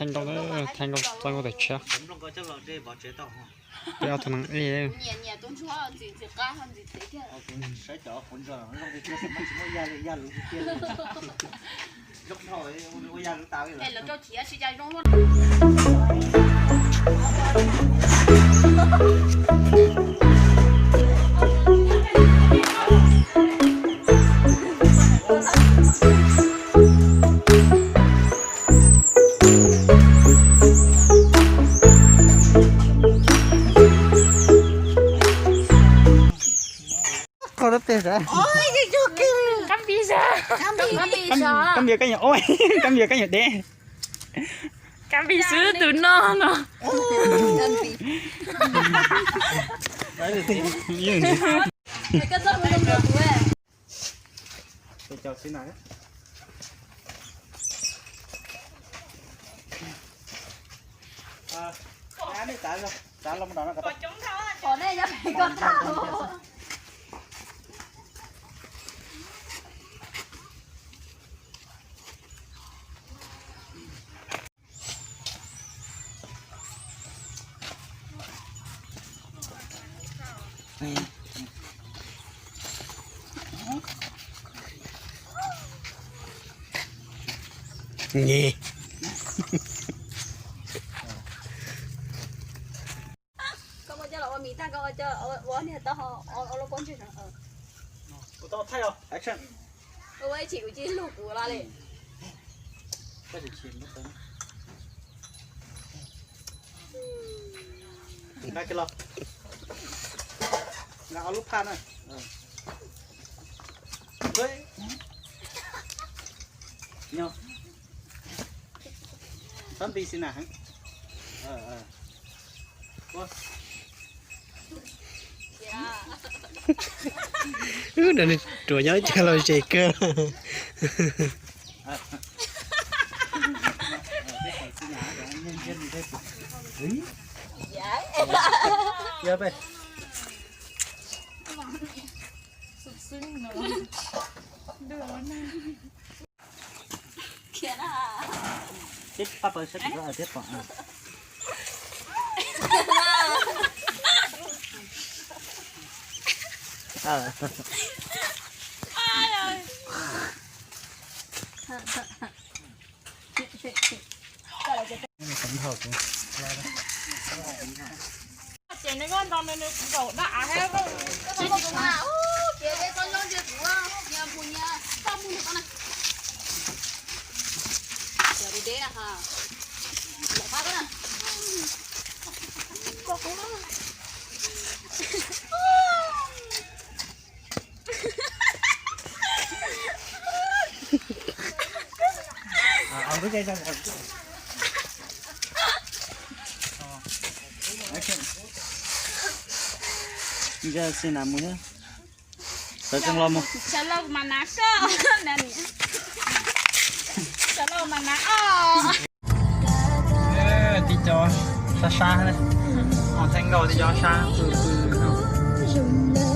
Thaij nkauj, thaij nkauj txoj nkauj tawm tshiab. Peb ob tug neeg ej. Qhov no pes as. Kab npis, kab npis kab nyuam, kab npis kab nyuam deb. Kab npis xwb tus no no. Nyi. Koj muab coj los ua mis tag, koj ua coj ua niag tau ua lub pob ntseg no. Kuv tau thaij os. Action. Ua ib chim kuv cia li lug kuv los li. Nqa kiag los. Nqa ob lub phaj na. Nyob. Txhob nti xi na heev. Wb no ruam nyob ib co los zem kawg. Yog peb. Tib pab pawg saib kuv thiab pom. Ces nws koj nrog nws nws zaum dab av thiab. Ces peb txhob nyob ntsia kuv, nyias mus nyias txoj mus nws ko na. Deb na ha. Lawm qab na. Sawv tsees los mus. Sawv los mas na koj. Sawv los mas na os. Tib co sab sab, thaij nkauj tib co sab pw pw no.